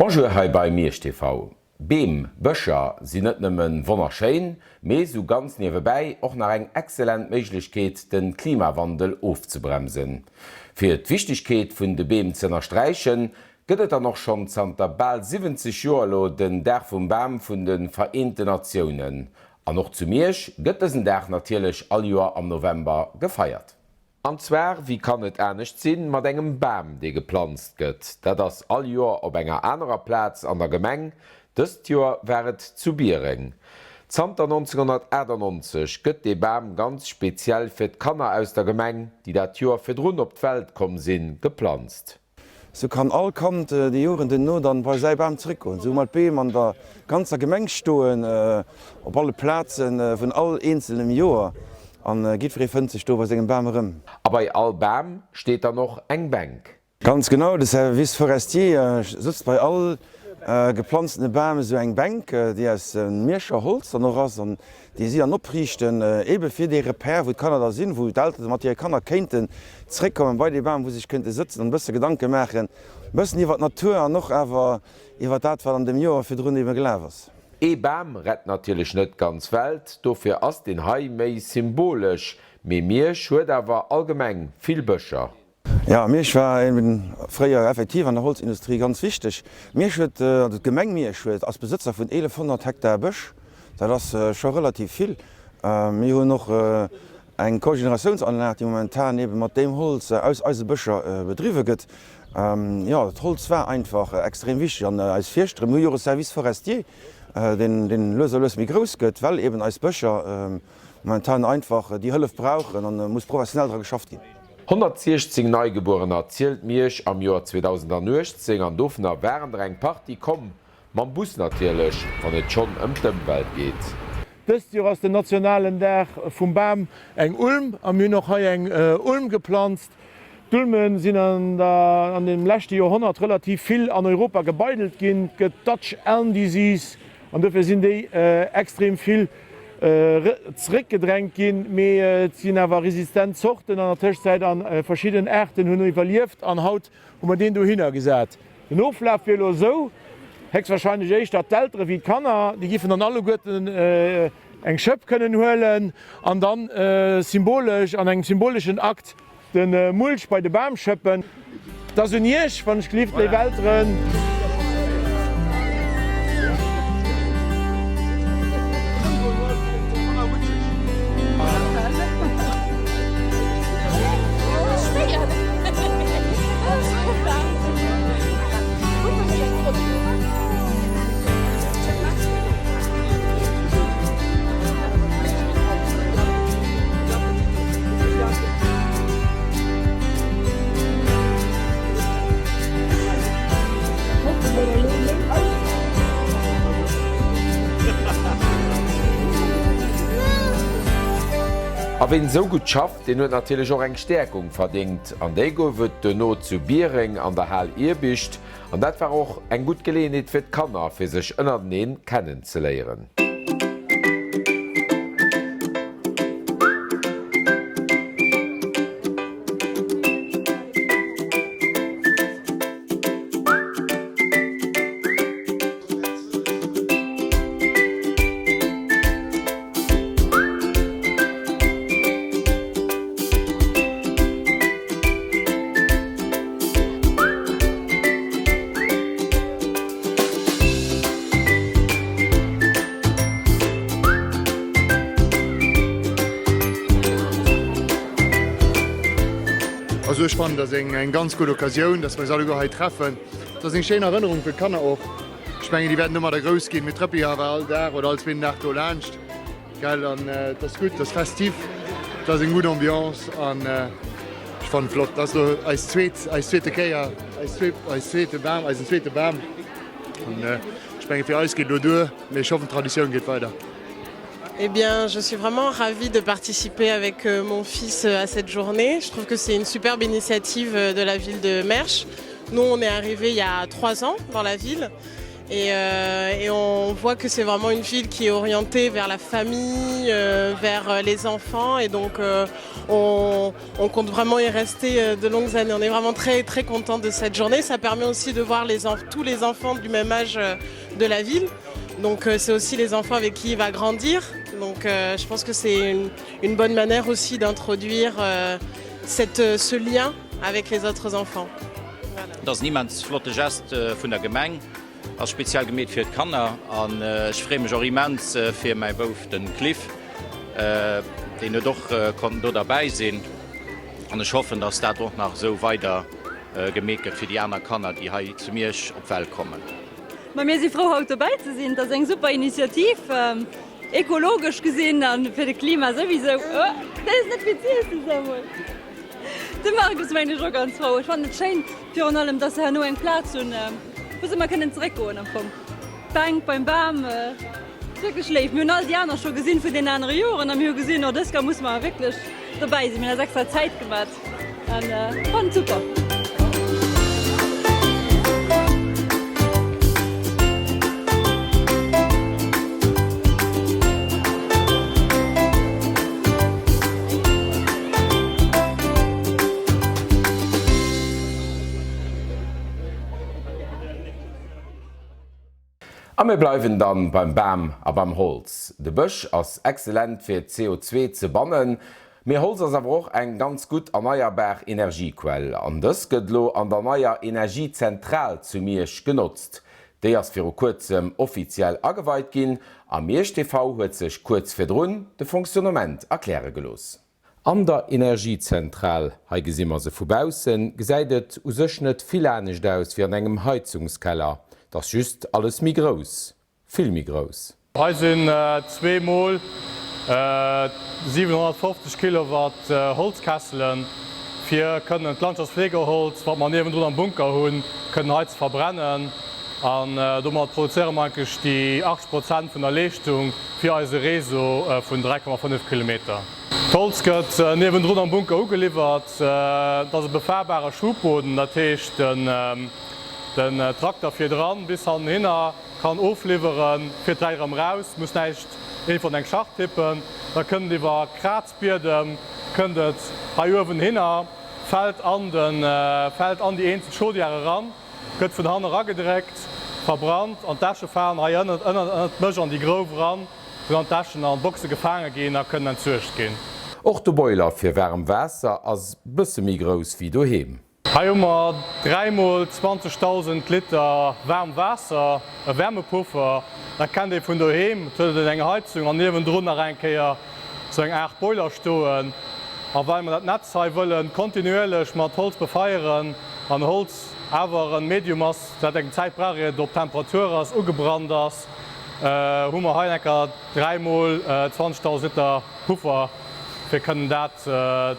Bonjour hei bei Miersch TV. Beem, Bëscher sinn net nëmmen wonnerschéin, mee sou ganz niewebäi och nach eng excellent Méiglechkeet den Klimawandel ofzebremsen. Fir d'Wichtegkeet vun de Beem z'ënnersträichen, gëtt et dann och schonn zanter bal 70 Joer elo den Dag vum Bam vun de Vereenten Natiounen. An och zu Miersch gëtt dësen Dag natierlech all Joer am November gefeiert. An zwar, wéi kann et anescht sinn, mat engem Bam, dee geplanzt gëtt. Dat ass all Joer op enger anerer Plaz an der Gemeng. Dëst Joer war et zu Biereng. Zanter 1998 gëtt dee Bam ganz speziell fir d'Kanner aus der Gemeng, déi dat Joer virdrun op d'Welt komm sinn, geplanzt. Sou kann all Kand déi Joren duerno dann bei säi Bam zeréckgoen. Sou hu mer d'Beem an der ganzer Gemeng stoen, op alle Plazen vun all eenzelnem Joer, an jiddweree fënnt sech do bei sengem Bam erëm. A bei all Bam steet dann och eng Bänk. Ganz genau, de Service forestier sëtzt bei all geplanztene Bam esou eng Bänk, déi aus Mierscher Holz dann och ass, an déi si dann opriichten, ebe fir dee Repère, wou d'Kanner da sinn, wou d'Eltere mat hire Kanner kéinten zréckkommen bei dee Bam, wou se sech kéinte sëtzen an e bësse Gedanke maachen, e bëssen iwwer d'Natur an och awer iwwer dat, wat an deem Joer virdrun ebe gelaf ass. Ee Bam rett natierlech net d'ganz Welt, dofir ass deen hei méi symbolesch, mee Miersch huet awer allgemeng vill Bëscher. Jo, Miersch war eben fréier effektiv an der Holzindustrie ganz wichteg. Miersch huet, also d'Gemeng Miersch huet, ass Besëtzer vun 1100 Hektar Bësch. Dat ass scho relativ vill. Mir hunn och eng Cogeneratiounsanlag, déi momentan eben mat deem Holz aus eise Bëscher bedriwwe gëtt. Jo, d'Holz war einfach extrem wichteg an eis Fierschteren. Mir hu jo och e Service forestier, deen lues a lues méi grouss gëtt, well eben eis Bëscher momentan einfach déi Hëllef brauchen an muss professionell dra geschafft ginn. 116 Neigebuerener zielt Miersch am Joer 2018 an dovunner waren der eng Partie komm, mam Bus natierlech, wann et schonn ëm d'Ëmwelt geet. Dëst Joer ass den nationalen Dag vum Bam eng Ulm a mir hunn och hei eng Ulm geplanzt. D'Ulme sinn an der an dem leschte Joerhonnert relativ vill an Europa gebeidelt ginn. Et gëtt Dutch Elm Disease an dofir sinn déi extrem vill zeréckgedrängt ginn. Mee et sinn awer resistent Zorten an der Tëschzäit a verschidden Aarten hunn iwwerlieft an haut hu mer deen dohinner gesat. Den Oflaf wier elo esou, héchstwahrscheinlech éischter d'Eltere wéi d'Kanner, déi giffen dann alleguerten eng Schëpp kënnen huelen an dann symbolesch, an engem symboleschen Akt, De Mulch bei de Bam schëppen. 't ass un iech, wann ech gelift, léif Elteren. A ween esou gutt schafft, deen huet natierlech och eng Stäerkung verdéngt. An déi gouf et duerno zu Biereng an der Hal Irbicht. An dat war och eng gutt Geleeënheet fir d'Kanner, fir sech ënnerteneen kennenzeléieren. Also ech fannen, dat ass eng ganz gutt Occasioun, dass mer eis alleguer hei treffen. Dat ass eng schéin Erënnerung fir d'Kanner och. Ech mengen, déi wäerten domadder grouss ginn. Mir trëppe jo awer all Dag oder all zweeten Dag do laanscht, gell. An et ass gutt, et ass festiv, et ass eng gutt Ambiance an ech fannen et flott. Dat ass elo eis zweet, eis zweete Kéier, eis zweet, eis zweete Bam, eisen zweete Bam. An ech menge fir eis geet elo duer, mee ech hoffen d'Traditioun geet weider. Eh bien, je suis vraiment ravie de participer avec mon fils à cette journée. Je trouve que c'est une superbe initiative de la ville de Mersch. Nous, on est arrivé il y a 3 ans dans la ville. Et, euh, et on voit que c'est vraiment une ville qui est orientée vers la famille, euh, vers euh, les enfants et donc euh, on, on compte vraiment y rester euh, de longues années. On est vraiment très très content de cette journée. Ça permet aussi de voir les tous les enfants du même âge euh, de la ville. Donc euh, c'est aussi les enfants avec qui il va grandir. Donc euh, je pense que c'est une, une bonne manière aussi d'introduire euh, cette, euh, ce lien avec les autres enfants. Et ass en immens flotte Geste vun der Gemeng, ass speziell gemeet fir d'Kanner an ech freeë mech och immens fir mäi Bouf den Cliff, deen huet och konnten do derbäi sinn an ech hoffen, dass dat och nach esou weider gemeet gëtt fir déi aner Kanner, déi hei zu Miersch op d'Welt kommen. Ma mir si frou haut dobäi ze sinn. Et ass eng super Initiativ. Ekologesch gesinn an fir de Klima souwisou. Dat ass net fir z'iessen, Samuel. De Marc ass mengen ech och ganz frou. Ech fannen et schéin, virun allem, dass se herno eng Plaz hunn, wou se emmer kënnen zeréckgoen am Fong. D'Bänk beim Bam ass wierklech léif. Mir hunn all déi aner scho gesinn vun den anere Joren a mir hu gesinn, oh dës Kéier musse mer wierklech dobäi sinn. Mir hunn eis extra Zäit gemat an fannen et super. A mir bleiwen dann beim Bam a beim Holz. De Bësch ass excellent fir CO2 ze bannen, mee Holz ass awer och eng ganz gutt erneierbar Energiequell. An dës gëtt elo an der neier Energiezentral zu Miersch genotzt. Déi ass viru kuerzem offiziell ageweit ginn a Miersch TV huet sech kuerz virdrun de Fonctionnement erkläre gelooss. An der Energiezentral, hei gesi mer se vu baussen, gesäit et u sech net vill anescht aus wéi an engem Heizungskeller, 't ass just alles méi grouss, vill méi grouss. Hei sinn zweemol 750 Kilowatt Holzkesselen, fir kënnen d'Landschaftspflegeholz, wat mer niewendrun am Bunker hunn, kënnen hei ze verbrennen. An domat produzéiere mer eigentlech déi 80 Prozent vun der Leeschtung fir eise Réseau vun 3,5 Kilometer. D'Holz gëtt niewendrun am Bunker ugeliwwert. Et ass e befahrbare Schubboden, dat heescht den Trakter fiert eran bis hannenhinner, kann ofliwweren, fiert direkt erëm raus, muss näischt iergendwou an eng Schacht tippen. Da kënnt et iwwer Krazbiedem kënnt et hei uewen hinner, fält an de fält an déi eenzel Chaudière eran, gëtt vun hanne eragedréckt, verbrannt an d'Äsche falen hei ënnert ënnert d'Mësch an déi Grouf eran. Wou dann d'Äschen an Boxe gefaange ginn a kënnen entsuergt ginn. Och de Boiler fir waarem Waasser ass bësse méi grouss wéi doheem. Hei hu mer 3 mol 20.000 Liter waarm Waasser, e Wärmepuffer, dat kennt ee vun doheem. Et huet een eng Heizung an niewendrun nach eng Kéier sou eng Aart Boiler stoen. A well mer dat Netz hei wëlle kontinuierlech mat Holz befeieren an Holz awer e Medium ass, dat eng Zäit brauch ier et op Temperatur ass, ugebrannt ass, hu mer hei enker 3 mol 20.000 Liter Puffer, fir kënnen dat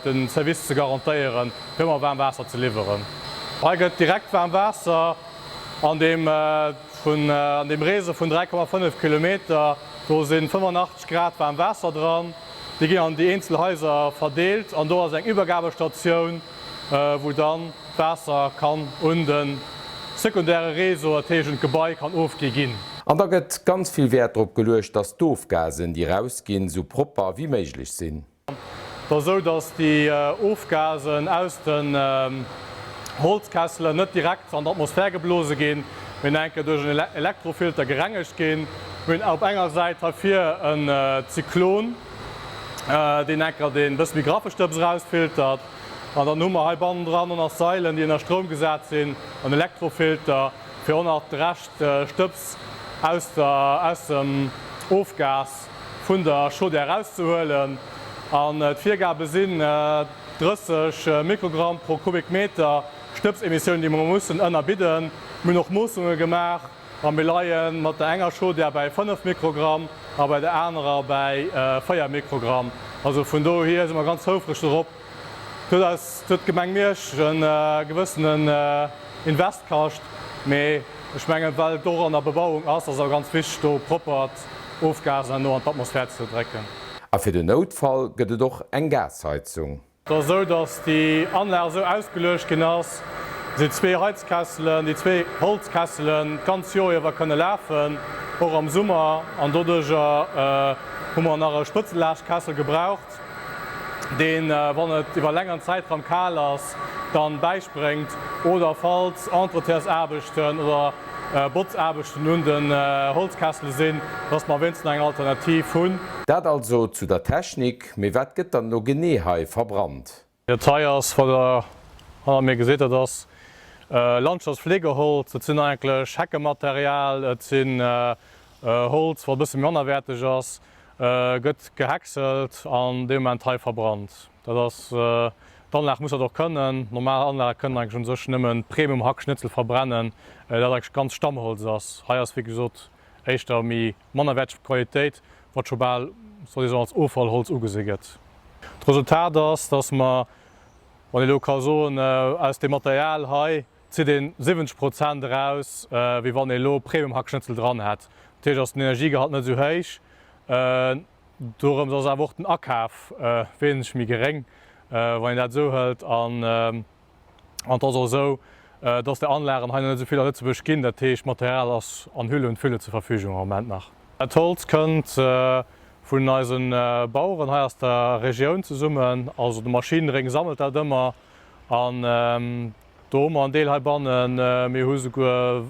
dem Service ze garantéieren, fir ëmmer waarm Waasser ze liwweren. Hei gëtt direkt waarm Waasser an deem vun an deem Réseau vun 3,5 Kilometer, do si 85 Grad waarm Waasser dran. Déi ginn an déi eenzel Haiser verdeelt an do ass eng Übergabestatioun, wou dann d'Waasser kann un de sekundäre Réseau, dat heescht un d'Gebai, kann ofgi ginn. An da gëtt ganz vill Wäert drop geluecht, dass d'Ofgasen, déi rausginn, sou propper wéi méiglech sinn. Et ass esou, dass déi Ofgasen aus den Holzkesselen net direkt an d'Atmosphär geblose ginn, mee nach eng Kéier duerch en Elektrofilter gerengegt ginn. Mir hunn op enger Säit hei vir en Zyklon, deen enker dee bësse méi graffe Stëbs erausfiltert. An dann hu mer hei bannendran och nach Sailen, déi ënner Stroum gesat sinn, en Elektrofilter, fir och nach de Rescht Stëbs aus der, aus dem Ofgas vun der Chaudière erauszehuelen. An d'Virgabe sinn 30 Mikrogramm pro Kubikmeter Stëbsemissiounen, déi mer mussen ënnerbidden. Mir hunn och Moossunge gemaach. A mir leie mat der enger Chaudière bäi 5 Mikrogramm a bei der anerer bäi 4 Mikrogramm. Also vun dohier si mer ganz houfreg dorop. Et huet eis, et huet d'Gemeng Miersch e gewëssenen Invest kascht, mee ech mengen, well et och an der Bebauung ass, ass et awer ganz wichteg, do propper d'Ofgasen herno an d'Atmosphär ze drécken. A fir den Noutfall gëtt et och eng Gasheizung. Et ass esou, datt déi Anlag esou ausgeluecht ginn ass. Déi zwee Heizkesselen, déi zwee Holzkesselen d'ganz Joer iwwer kënne lafen, och am Summer. An doduerjer hu mer nach e Spëtzelaascht-Kessel gebraucht, deen, wann et iwwer längeren Zäitraum kal ass, dann bäispréngt oder falls Entretiensaarbechten oder Botzaarbechten un den Holzkessele sinn, dass mer wéinstens nach eng Alternativ hunn. Dat also zu der Technik. Mee wat gëtt dann elo genee hei verbrannt? Dat hei ass, wat der hannert mir gesitt, dat ass Landschaftsflegeholz. Dat sinn eigentlech Heckematerial, et sinn Holz, wat e bësse méi mannerwäerteg ass, gëtt gehäckselt an dee Moment hei verbrannt. Dat ass, d'Anlag muss dat och kënnen. Normal Anlage kënnen eigentlech u sech nëmmen Premium-Hackschnëtzel verbrennen, dat eigentlech ganz Stammholz ass. Hei ass wéi gesot éischter méi mannerwäerteg Qualitéit, wat scho bal, soll ee soen, als Offallholz ugesi gëtt. D'Resultat ass, dass mer, wann ee elo ka soen, aus deem Material hei zitt ee 70 Prozent eraus, wéi wann ee elo Premium-Hackschnëtzel dran hätt. Natierlech ass den Energiegehalt net esou héich, dorëms ass awer och den Akaf wesentlech méi geréng, wann een dat esou hëlt. An et ass och esou, dass där Anlagen hei nach net esou vill a Lëtzebuerg ginn. Dat heescht, d'Material ass an Hülle und Fülle zur Verfügung am Moment nach. Dat Holz kënnt vun eise Baueren hei aus der Regioun zesummen. Also de Maschinenring sammelt dat ëmmer an do hu mer en Deel heibannen. Mir hu souguer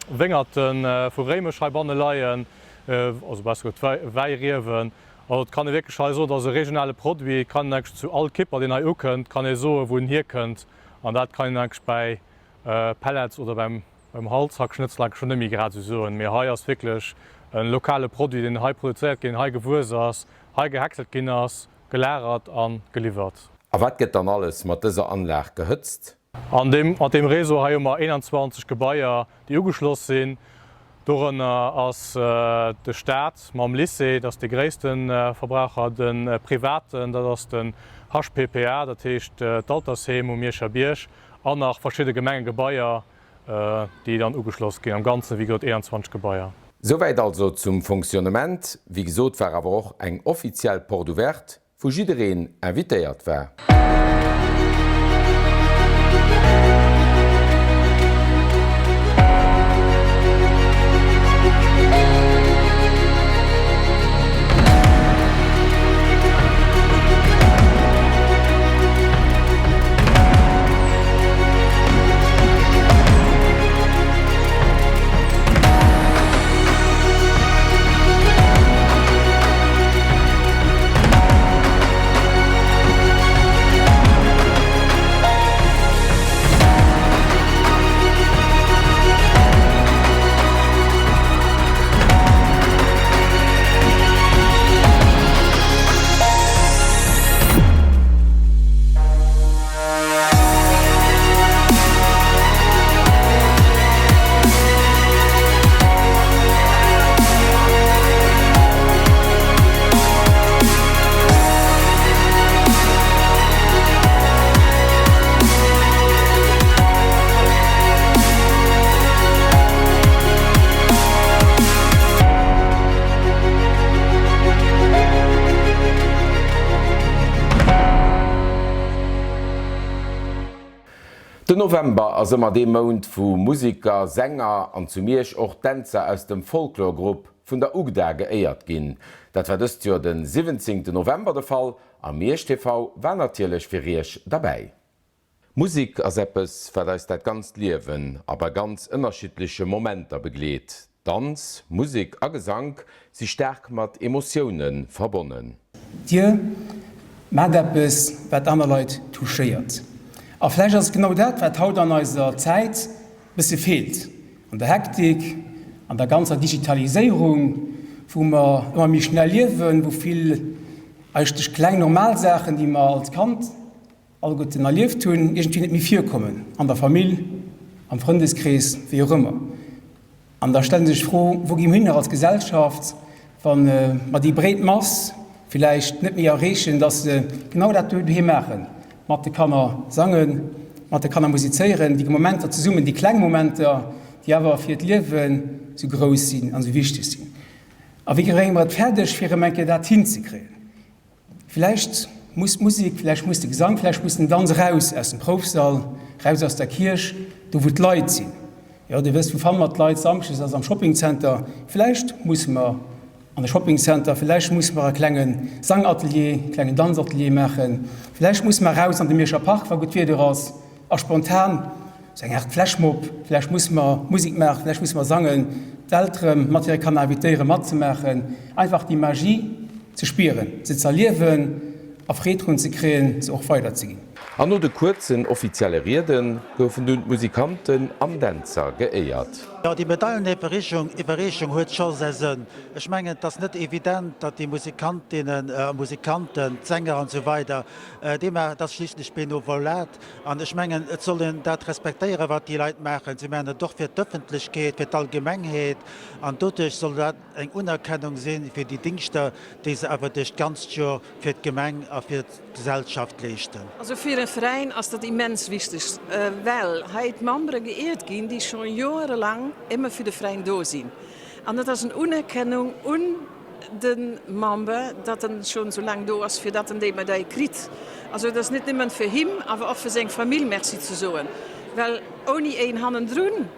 Wéngerte vu Réimech heibanne leien, also besser gesot Wäiriewen. Also et kann ee wierklech hei soen, dat ass e regionale Produit. Et kann een eigentlech zu all Kipper, deen hei ukënnt, kann ee soen, wou en hierkënnt. An dat kann een eigentlech bäi Pellets oder beim Beim Halshackschnëtzel hat ech schonn net méi grad esou soen, mee hei ass wierklech e lokale Produit, deen hei produzéiert ginn, hei gewuess ass, hei gehäckselt ginn ass, gelagert a geliwwert. A wat gëtt dann alles mat dëser Anlag gehëtzt? An deem, mat deem Réseau hei hu mer 21 Gebaier, déi ugeschloss sinn. Dorënner ass de Staat mam Lycée, dat ass de gréisste Verbraucher, de Privaten, dat ass den HPPA, dat heescht d'Altersheem um Mierscher Bierg, an nach verschidde Gemengegebaier, déi dann ugeschloss ginn. Am Ganzen, wéi gesot, 21 Gebaier. Souwäit also zum Fonctionnement. Wéi gesot war awer och eng offiziell Porte ouverte, wou jiddereen invitéiert war. Den November ass ëmmer dee Mount, wou Museker, Sänger an zu Miersch och Dänzer aus dem Folklorgrupp vun der UGDA geéiert ginn. Dat war dëst Joer den 17 November de Fall a Miersch TV war natierlech fir Iech derbäi. Musek ass eppes, wat eis dat ganzt Liewen a bei ganz ënnerschiddleche Momenter begleet. Danz, Musek a Gesank si staark mat Emotioune verbonnen. Dir maacht eppes, wat aner Leit touchéiert. A vläicht ass et genau dat, wat haut an eiser Zäit e bësse feelt, an der Hektik, an der ganzer Digitaliséierung, wou mer ëmmer méi schnell liewen, wou vill eigentlech kleng normal Saachen, déi mer als Kand alleguerten erlieft hunn, iergendwéi net méi virkommen, an der Famill, am Frëndeskrees, wéi och ëmmer. An da stellt ee sech d'Fro, Wou gi mir hin als Gesellschaft, wa mer déi breet Mass villäicht net méi erreechen, dass se genau dat do doheem maachen, mat de Kanner sangen, mat de Kanner musizéieren, déi Momenter zesummen, déi kleng Momenter, déi awer fir d'Liewen esou grouss sinn an esou wichteg sinn. A wéi kréie mer et fäerdeg, fir erëm eng Kéier dat hinzekréien? Vläicht muss d'Musek, vläicht muss de Gesang, vläicht muss den Danz eraus aus dem Proufsall, Raus aus der Kierch, do wou d'Leit sinn. Jo, Dir wësst, wou fanne mer d'Leit? Samschdes ass am Shoppingcenter. Vläicht musse mer an de Shoppingcenter, vläicht musse mer e klenge Sangatelier, e klengen Danzatelier maachen, vläicht musse mer eraus an de Mierscher Park, wa gutt Wieder ass, a spontan esou eng Aart Flashmob, vläicht musse mer Musek maachen, vläicht musse mer sangen, d'Eltere mat hire Kanner invitéieren, matzemaachen, einfach déi Magie ze spieren, se z'erliewen a Freed drun ze kréien, se och weiderzeginn. An no de kuerzen offizielle Riede goufen dunn d'Musikanten an Dänzer geéiert. Jo, déi Medaileniwwerreechung Iwwerreechung huet scho säi Sënn. Ech mengen, et ass net evident, datt déi Musikantinnen a Musikanten, d'Sänger an esou weider, déi maachen, et ass schliisslech Benevolat. An ech mengen, et soll een dat respektéieren, wat déi Leit maachen. Si maachen et och fir d'Ëffentlechkeet, fir d'Allgemengheet. An doduerch soll dat eng Unerkennung si fir déi Dingschter, déi se awer duerch d'ganzt Joer fir d'Gemeng a fir d'Gesellschaft leeschten. Also fir e Veräin ass dat immens wichteg, well hei d'Membere geehrt ginn, déi scho joerelang émmer fir de Veräin do sinn. An dat ass en Unerkennung un de Member, datt en schonn esou laang do ass, fir datt en déi Medail kritt. Also et ass net némmen fir him, awer och fir seng Famill Merci ze soen, well ouni een hannendrun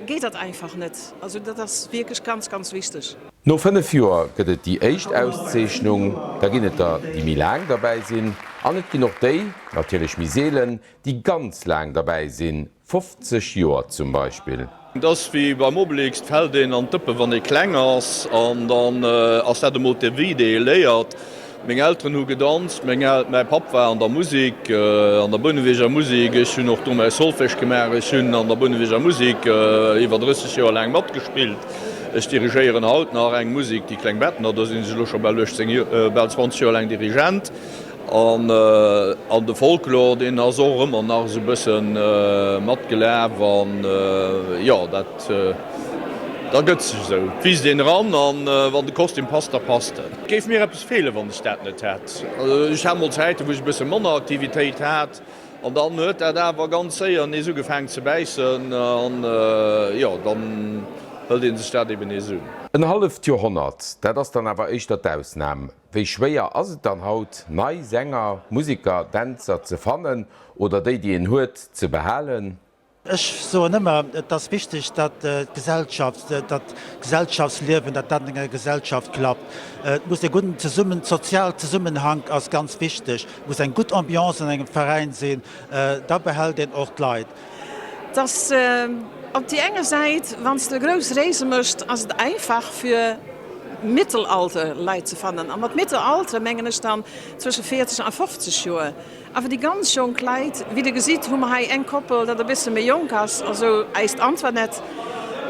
geet dat einfach net. Also dat ass wierklech ganz, ganz wichteg. No 5 Joer gëtt et déi éischt Auszeechnung, da ginn et der, déi méi laang derbäi sinn, an et ginn och déi, natierlech méi seelen, déi ganz laang derbäi sinn, 50 Joer zum Beispill. Et ass wéi beim Obelix, 't fält een an d'Dëppe wann ee kleng ass, an dann ass dat emol d'Vie déi ee léiert. Meng Elteren hu gedanzt, meng El, mäi Papp war an der Musik, an der Bouneweger Musik, ech hunn och do mäi Solfège gemaach, ech hunn an der Bouneweger Musik iwwer 30 Joer laang matgespillt, ech dirigéieren haut nach eng Musik, déi Kleng Bettener, do sinn ech elo scho bal 18 Joer, bal 20 Joer laang Dirigent. An an de Folklor, deen ass och ëmmer nach esou e bësse matgelaf an jo, dat da gëtt sech esou. Et wiisst een eran an wann de Kostüm passt, da passt en. Et géif mir eppes feelen, wann ech dat net hätt. Ech hat mol Zäiten, wou ech e bësse manner Aktivitéit hat an dann huet dat awer ganz séier nees ugefaangen ze bäissen an jo, dann hëlt ee sech dat eben nees un. En halleft Joerhonnert, dat ass dann awer éischter d'Ausnam. Wéi schwéier ass et dann haut, nei Sänger, Musiker, Dänzer ze fannen oder déi, déi een huet, ze behalen? Ech soen ëmmer, et ass wichteg, datt d'Gesellschaft, datt d'Gesellschaftsliewen, datt dat an enger Gesellschaft klappt. Et muss e gudden Zesummen, sozial Zesummenhank ass ganz wichteg. Et muss eng gutt Ambiance an engem Veräin sinn, da behält een och d'Leit. Et ass op déi enger Säit, wann s de grouss Reese méchs, ass et einfach fir Mittelalter Leit ze fannen. A mat Mittelalter mengen ech dann zwësche 40 a 50 Joer. Awer déi ganz jonk Leit, wéi der gesitt, hu mer hei eng Koppel, dat e bësse méi jonk ass, also eist Antoinette.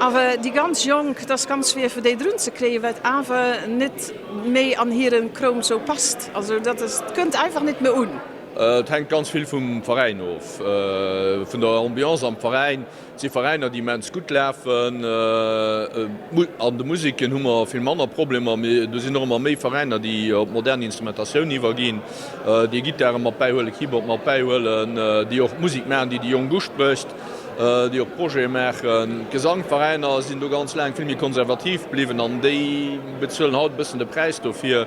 Awer déi ganz Jonk, et ass ganz schwéier fir déi drun ze kréien, well et awer net méi an hire Kroum sou passt. Also dat ass, et kënnt einfach net méi un. Et hänkt ganz vill vum Veräin of, vun der Ambiance am Veräin. Et si Veräiner, déi immens gutt lafen. An de Museken hu mer vill manner Problemer, mee do sinn och ëmmer méi Veräiner, déi op modern Instrumentatioun iwwerginn, déi Gittare mat bäihuelen, Keyboard mat bäihuelen, déi och Musek maachen, déi déi Jonk usprécht, déi och Projete maachen. D'Gesangveräiner sinn do ganz laang vill méi konservativ bliwwen an déi bezuelen haut e bëssen de Präis dofir.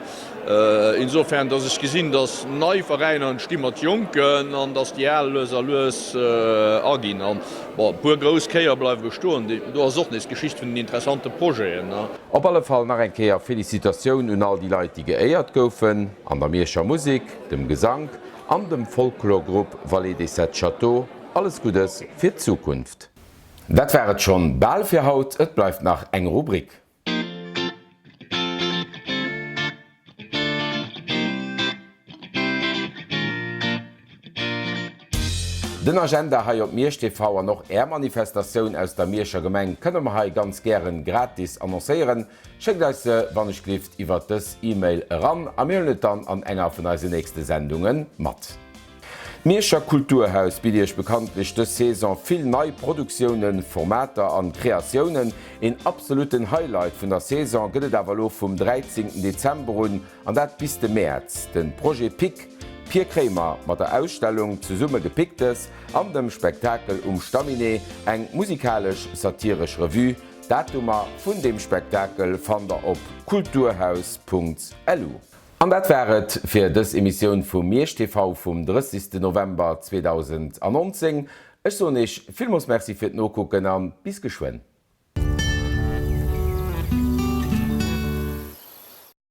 Insofern, dass ech gesinn, dass nei Veräiner entsti mat Jonken an dass déi al lues a lues aginn. An, bon, e puer grouss Kéier bleiwe bestoen. Do ass och nees d'Geschicht vun den interessante Projeten. Op alle Fall nach eng Kéier Felicitatioun un all déi Leit, déi geéiert goufen, an der Mierscher Musik, dem Gesank an dem Folklorgrupp Vallée des Sept Châteaux. Alles Guddes fir d'Zukunft! Dat war et schonn bal fir haut, et bleift nach eng Rubrik. Den Agenda hei op Miersch TV an och Är Manifestatioun aus der Mierscher Gemeng kënne mer hei ganz gären gratis annoncéieren. Schéckt eis se wannechglift iwwert dës E-Mail eran a mir huelen et dann an enger vun eise nächste Sendunge mat. D'Mierscher Kulturhaus bitt Iech bekanntlech dës Saison vill nei Produktiounen, Formater an Kreatiounen. Een absoluten Highlight vun der Saison gëtt et awer elo vum 13 Dezember un, an dat bis de Mäerz, den Projet Pic, Pir Kréimer mat der Ausstellung Zesumme gepicktes an dem Spektakel um Stamminet, eng musikalesch-satiresch Revue. D'Datumer vun deem Spektakel fannt der op kulturhaus.lu. An dat war et fir dës Emissioun vu Miersch TV vum 30. November 2019. Ech soen Iech villmols Merci fir d'Nokucken an bis geschwënn.